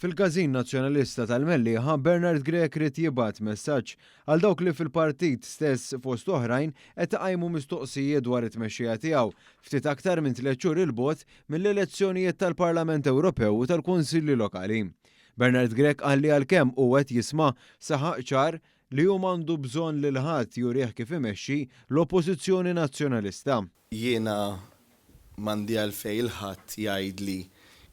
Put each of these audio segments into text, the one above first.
Fil-Każin Nazzjonalista tal-Mellieħa, Bernard Grech ried jibgħat messaġġ għal dawk li fil-partit stess fost oħrajn qed iqajmu mistoqsijiet dwar it-tmexxija tiegħu ftit aktar minn tlett xhur 'il bogħod mill-elezzjonijiet tal-Parlament Ewropew u tal-Kunsilli Lokali. Bernard Grech qal li għalkemm hu qed jisma' saħaq ċar li hu m'għandu bżonn lil ħadd jurih kif imexxi l-Oppożizzjoni Nazzjonalista. Jiena m'għandi għalfejn 'il ħadd jgħidli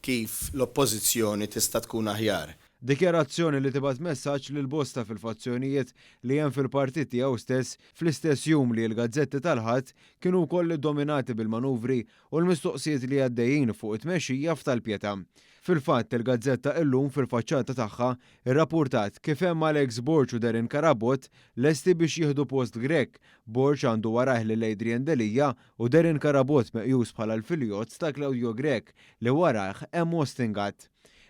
kif l-Oppożizzjoni tista' tkun aħjar. Dikjarazzjoni li tibgħat messaġġ lil bosta fil-fazzjonijiet li hemm fil-partit tiegħu stess fl-istess jum li l-gazzetti tal-Ħadd kienu wkoll iddominati bil-manuvri u l-mistoqsijiet li għaddejjin fuq it-tmexxija f'Tal-Pietà. Fil-fatt, il-gazzetta Illum fil-faċċata tagħha rrappurtat kif hemm Alex Borg u Darren Carabott lesti biex jieħdu post Grech. Borg għandu warajh lil Adrian Delia u Darren Carabott meqjus bħala l-filjozz ta' Claudio Grech li warajh hemm Austin Gatt.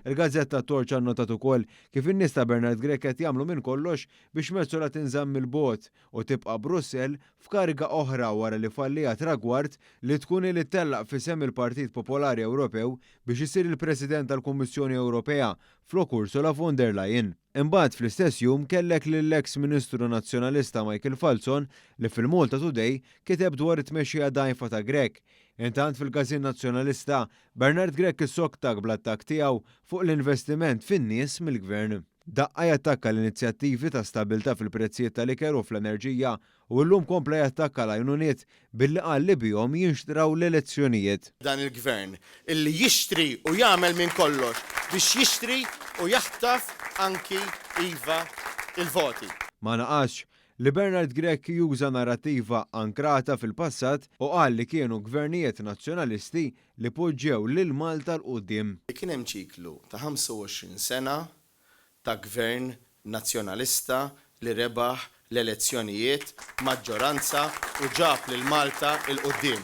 Il-gazzetta Torċa nnotat ukoll kif in-nies ta' Bernard Grech qed jagħmlu minn kollox biex Metsola tinżamm 'il bogħod u tibqa' Brussell f'kariga oħra wara li falliha tragward li tkun hi li ttellaq f'isem il-Partit Popolari Ewropew biex isir il-President tal-Kummissjoni Ewropea flok Ursula von der Leyen. Imbagħad fl-istess jum kellek lill-eks Ministru Nazzjonalista Michael Falzon li fil-Malta Today kiteb dwar it-tmexxija dgħajfa ta' Grech. Intant fil-Każin Nazzjonalista, Bernard Grech issoktak bl-attakk tiegħu fuq l-investiment fin-nies mill-Gvern. Daqqa jattakka l-inizjattivi ta' stabbiltà fil-prezzijiet tal-ikel u fl-enerġija u illum kompla jattakka l-għajnuniet billi qal li bihom jinxtraw l-elezzjonijiet. Dan il-Gvern illi jixtri u jagħmel minn kollox biex jixtri u jaħtaf anki, iva, il-voti. Ma naqasx li Bernard Grech juża narrattiva ankrata fil-passat u qal li kienu gvernijiet Nazzjonalisti li poġġew lil Malta 'l quddiem. Kien hemm ċiklu ta' 25 sena ta' Gvern Nazzjonalista li rebaħ l-elezzjonijiet b'maġġoranza u ġab lil Malta 'l quddiem.